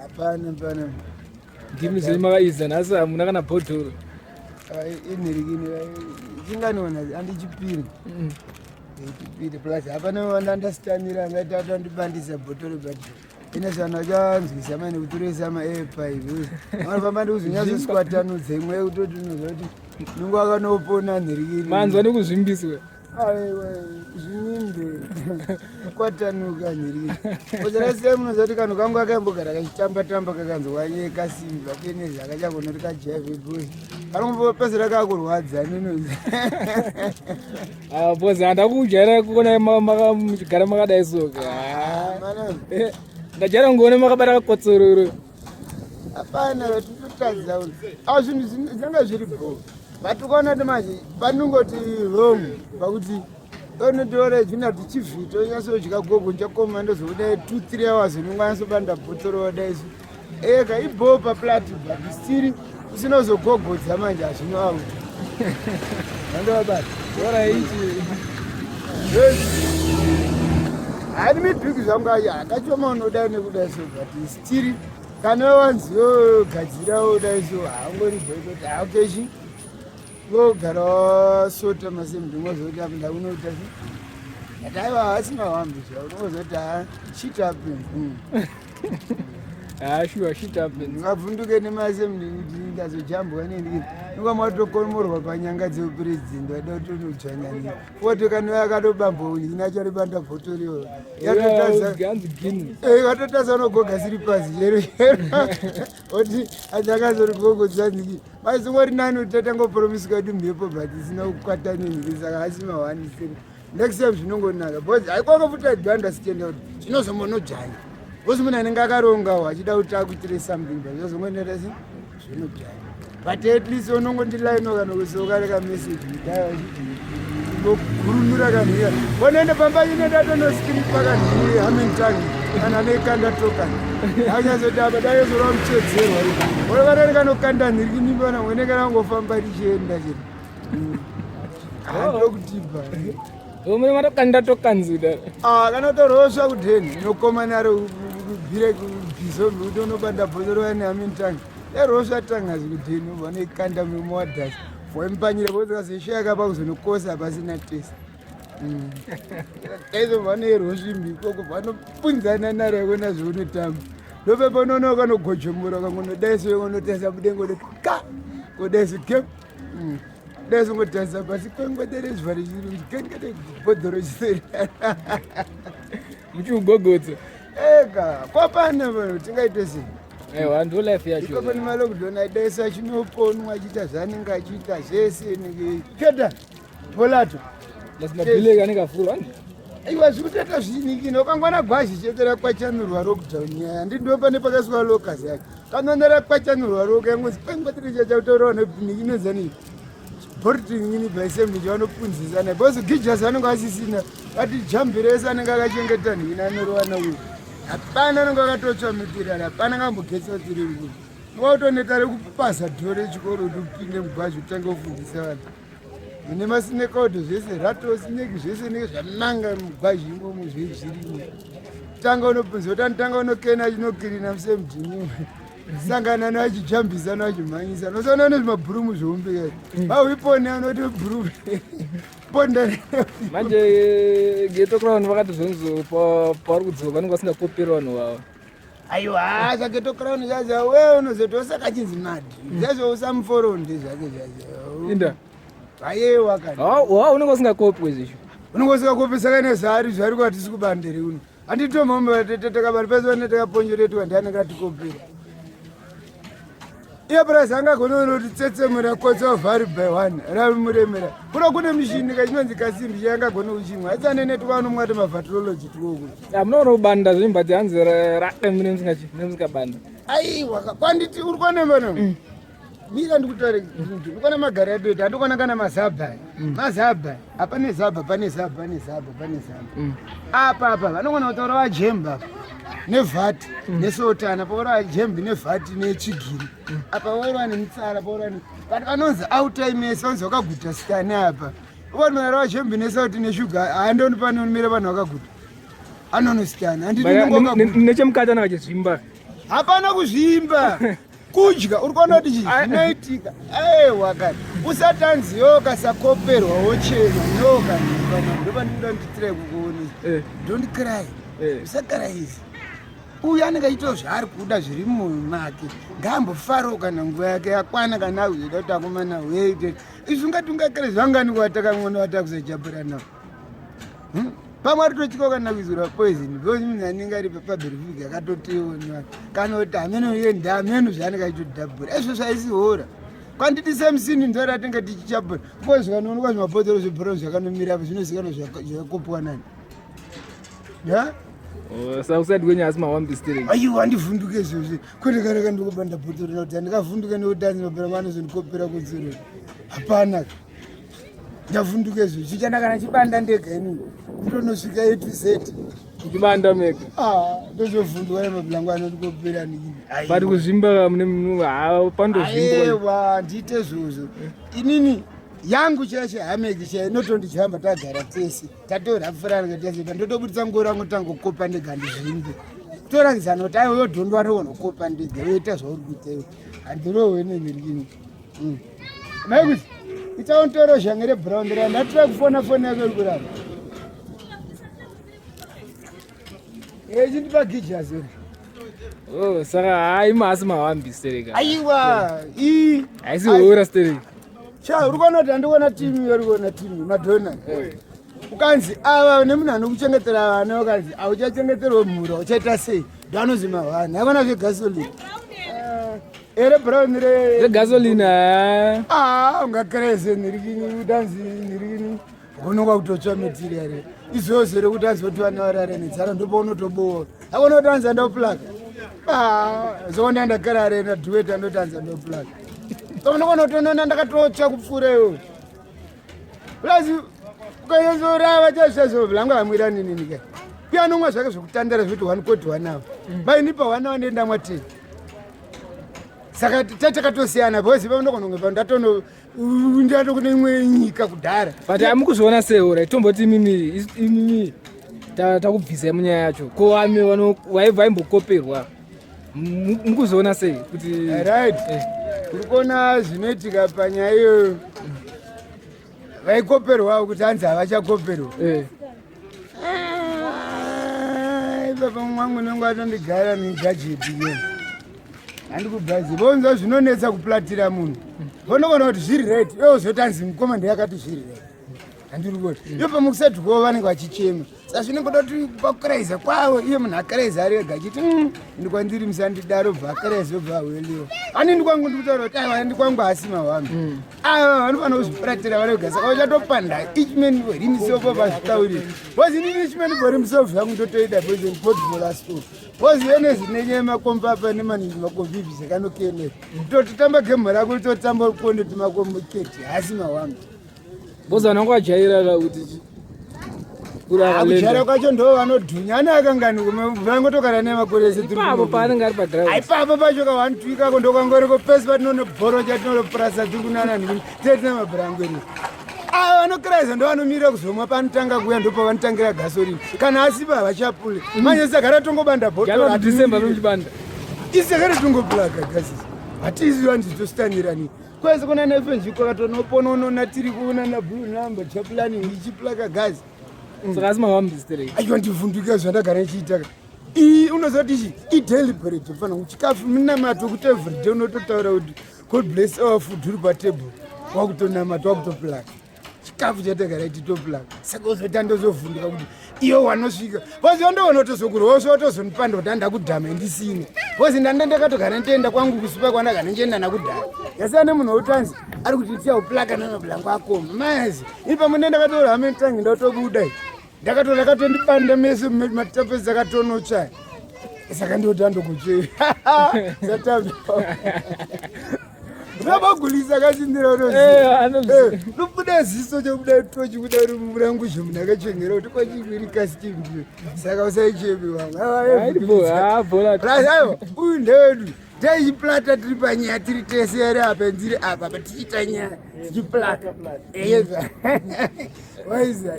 Hapana pana. Ndimi zvenyu makaiza nhasi hamuna kana bhodhoro. Inhirikini chinganiona andichipiri. Chipiri plus hapana wandandastanira angaita atandibandisa bhotoro but ine zvanhu achanzwisa mane kutoresa maairpipe. Vanofamba ndikuzonyatsoswatanudza imwe yekutoti unozwa kuti nungo akanopona nhirikini. Manzwa nekuzvimbiswa. Aiwa zvimimbe kwatanuka nhirikini. Ozarasiya munoziva kuti kanhu kangu akaimbogara kachitamba tamba kakanzwa nyeka simba tenezi akachagona kuti kajaive boy. Kanongopedzera kakurwadza ninozi. Ah, boss handakujaira kuona muchigara makadai so. Ah, eh, ndajaira kungoona makabata kakotsororo. Hapana totadza. Ah zvinhu zvinenge zviri bho. But ukaona kuti manje panongoti wrong pakuti unotora zvina tichivhita onyatsodya gogo ndichakoma ndozokudai 2 3 hours unonganyatsobanda bhotoro wadai so. Eka ibho paplat but still usina kuzogogodza manje hazvino out. Ndovabata. Ora ichi. Hani mibhiki zvangu ayi akachoma unodai nekudai so but still kana wanzi yogadzira wodai so haangori bho kuti hakeshi vogara wasota masembi ndingozoti apa ndakunoita se but aiwa haasi mahwambi zva unongozoti ha shit happens. Ah, sure, shit happens. Ndingavhunduke nemasembi kuti ndazojambwa neni nonga matokomorwa panyanga dzeupurezidendi wada kutonodzvanyanyira foto kana akatobambwa unyina acharibanda bhotoriwo Hanzi gini. watotasa unogoga siri pasi chero chero oti achakazorigogodzaniki maizongori nani kuti tatangopromiswa kuti mhepo but isina kukwata nenhiri saka asi mahwanisiri next time zvinongonaka because haikwako futi I do understand kuti zvinozombonodzvanya because munhu anenge akarongawo achida kuti akuitire something but zvazongonoita se zvinodzvanya but at least unongondilaino kana kusoka reka message kudai vachiti ngogurunura kanhuya onoenda pamba ine ndatonoskiripa kanhuya hamintangi kana nekanda tokani anyatsoti apa dayozorwa muchedzerwa onokanani kanokanda nhirikinimba mwene kana ngofamba richienda chete handokutibva Mune matokanda tokanzuda. Ah, kanotorosva kudheni nokomana kubvire kubhiso kuti unobanda bhotoro vane hamintangi erosva tangazi kudheni vanoikanda muwadhasi voimupanyira vozikazeshaya kapa kuzonokosa pasina tesi daizo vanerosvimbi ikoko vanopunzana naro yakona zveunotamba ndopepa unoona kanogojomora kangonodaiso konotasa mudengo ka kodaiso ke daiso ngotarisa pasi kwengweterezva richiri bhodhoro chiseri Muchiugogodza. Eka kwapana vanhu tingaite sei? Aiwa, ndo life yacho. Ikoko nemalockdown aidaisa achinoponwa achiita zvaanenge achiita zvese keda polato Lazima mabhileki anenge avhurwa. Aiwa zviri kutoita zvinikina ukangwana gwazhi chete rakwachanurwa lockdown nyaya handindo pane pakaiswa locas yacho kanona rakwachanurwa roka yangozi kwengwatirechachautorawa nekinozani boarding ini baisemiji vanopunzisana because gijas vanenge vasisina vati jambirese anenge akachengeta nhina anorova uyu hapana anenge akatotsva mitirari hapana kambogetsa tiriri wautoneta rekupasa dhoo rechikoro kuti upinde mugwazhi utange kufundisa vanhu mune masinekodho zvese ratosneki zvese nenge zvananga mugwazhi imomo zvezvirimo tanga unopunza kuti anotanga unokena achinokirina musemudhini sangana naachijambisa naachimhanyisa nosaona nezvimabhurumu zvoumbe vauipone anoti bhurumu ponda. Manje Ghetto Crown vakati zvonzo pavari kudzoka vanenge vasingakoperi vanhu vavo. Aiwa, zvaGhetto Crown zvacho we unozoti osaka chinzi mad zvacho usamuforonde zvake zvacho. Inda. Aiwa kana Wa unenge usingakopi zvisho. Unenge usikakopi saka nezari zvari kwatisi kubandere uno handitomamtakabari pese pane takaponjeretwa ndianenge atikopera iye purasi angagona unoti tsetsemura kotsa vhari by one ramuremera kuno kune mishini kachinonzi kasimbi changagona kuchimwa asi anene twanomwa temavatrology twoko. Munoona kubanda zvimba dzehanzi rake mune musingabanda. Aiwa, kwanditi uri kuona mana mira ndikutaure ndikuona magari adoita handikuona kana mazabha mazabha apa nezabha pane zabha pane zabha pane zabha apa apa vanogona kutaura vajemba apa nevhati nesotana paura vajembi nevhati netsvigiri apa vaurwa nemitsara paurwa but vanonzi autaimese vanonzi vakaguta sitani apa uvanora vajembi nesauti neshuga handoni panonomira vanhu vakaguta anonositana. Nechemukati anenge achizvimba. Hapana kuzvimba. Kudya uri kuona kuti chii zvinoitika. Aiwa kani. Usatanzi yo kasakoperwa wochema no kani. Ndopandinoda nditire kukuonesa. Eh. Don't cry. Eh. Usagara izi. Uyu anenge achiitawo zvaari kuda zviri mumwoyo make. Ngaambofarawo kana nguva yake yakwana kana akuzoda kuti akomana wete. Izvi ungati ungakare zvangani kwatakamona watakuzojabura nawo. Hmm? Pamwe ari totyika kana kuizirwa poison because munhu anenge ari paberifig akatoteonwa kana kuti hameno iye ndameno zvaanenge achitodhabhura. Izvo zvaisihora. Kwanditi same scene nzara yatinge tichichabhura. Because zvikanoonekwa zvimabhodhoro zvebrown zvakanomira apa zvinozikanwa zvakakopwa nani. Ya? Oh, saka usati kwenyu asi mawambi stereki. Aiwa andivhunduke izvozvi. Kwete kare kandikubanda bhotoro nekuti andikavhunduke nekuti anzi mabhera vanozondikopera kudziro. Hapana. Ndavhunduke izvozvi. Chichanaka kana chibanda ndega ini. Ndonosvika A to Z. Kuchibanda mega. Ah, ndozovhunduka nemablango anondikopera nini. But kuzvimba mune ha pandozvimba. Aiwa ndiite izvozvo. Inini yangu chaicho hameki chaiyo inotondichihamba tagara tese. Tatorapfurana tese ndotobudisa ngoro yangu tangokopa ndega ndizvimbe torangidzana kuti aiwa yodhondwa rowonokopa ndega yoita zvauri kuita iwe handirohwe nemirikini mm. mai kuti itawo ntoro zhange rebrown ra ndatira kufona foni yako iri kuramba echindipa gijasi Oh, saka hayi maasi mawambi stereka aiwa i haisi hura stereka Cha uri kuona kuti andikuona timu uri kuona timu madhona. Eh. Ukanzi ava nemunhu anokuchengetera vana ukanzi auchachengeterwa mhuri uchaita sei? Ndanozi mavana. Havana zvegasoline. Eh, ere brown re regasoline. Eh. Ah, ungakreze nirikini utanzi nirikini. Unonga kutotsva material. Izvozvo rekuti anzi kuti vana varare nenzara ndopaunotobowa. Hakuna kuti anzi andoplug. Ah, zoona ndagara arena duet andoti anzi andoplug. Unogona kutonoona ndakatotsva kupfuura iwe. Plus ukanyatsorava chaizvo blangu amwira nini nika. Uye anomwa zvake zvekutandara zvekuti one court one hour. Vainipa one hour ndoenda mwa ten. Saka takatosiyana because paunogona kunge ndatono ndato kune imwe nyika kudhara. But amukuzviona sei ora tomboti imimi imimi takubvisai munyaya yacho. Ko vamwe vaimbokoperwa. Mukuzoona sei kuti right eh. Uri kuona zvinoitika panyaya iyoyo vaikoperwawo kuti hanzi havachakoperwa eh. Ah, ipapa mwangu unenge watondigara negajeti iyo handikubhazi vonzwa zvinonetsa kuplatira munhu vonogona kuti zviri right iwe uzotanzi mukoma ndeyakati zviri right handiri kuona iyo pamukusadhukawo vanenge vachichema saka zvinongoda kuti pakuraiza kwavo iye munhu akaraiza ari ega achiti mm, ini kwandiri musandidaro bva akaraiza obva aweliwa ani ndikwangu ndikutaura kuti aiwa ndikwangu haasi mahwami mm. ava vanofanira kuzvipuratira vari vega saka vachatopanda each man for himself vazvitaurira bcause inini each man for himself zvangu ndotoida bcause god for us all bcause enezi nenyaya yemakomba apa nemaningi makombibi zvakanokenera tototamba gemho rako totamba konde timakomoketi haasi mahwami Boza vanenge vajaira kuti kujaira kwacho ndo vanodhunya ane akangani vangotokara nemakore ese ipapo paanenge ari padrive ipapo pacho kawanitwikako ndokangoreko pese patinonobhoro chatinonopurasa tiri kunana nini tee tina mabhurangweri ava vanokiraiza ndo vanomirira kuzomwa panotanga kuuya ndo pavanotangira gasorini kana asipa havachapule manje sagara tongobanda bhotoro December tochibanda isakare tongoblaga gasi hatizi vanzi tostanirani Kwese kuna nefenzi kwakatonopononona tiri kuona na blue number chaplani ichiplaka gas. Saka asi mawambi sterek. Aiwa ndivhunduke zvandagara ndichiita. Iyi unozoti chi i deliberate fana chikafu minamato kuti every day unototaura kuti God bless our food uri pa table. Wakutonamata wakutoplaka. Chikafu chatagara tichitoplaka. Saka uzoti ndozovhunduka kuti iyo wanosvika. Bozi ndoona kutozokurosva wotozondipanda kuti andakudhama ndisina. Bozi ndanda ndakatogara nditoenda kwangu kusupa kwandagara ndichienda nakudhara. Yasiyana nemunhu wekutanzi ari kuti tiya kuplaka namablango akoma. Mazi, ini pamwe ndakatora hame tangi ndatobuda. Ndakatora akatondibanda mese matapesi akatonotsva. Saka ndoti andokutsvei. Satamba. Rabagulisa akachindira unobuda eh, ziso chobuda tochi kuda uri muranguzhe munhu akachengera kuti kwachiviri kastimbi saka usaichemi wangu uyu ndewedu taichiplata tiri panyaya tiri tese here apa ndiri apa tichiita nyaya tichiplata eza waiza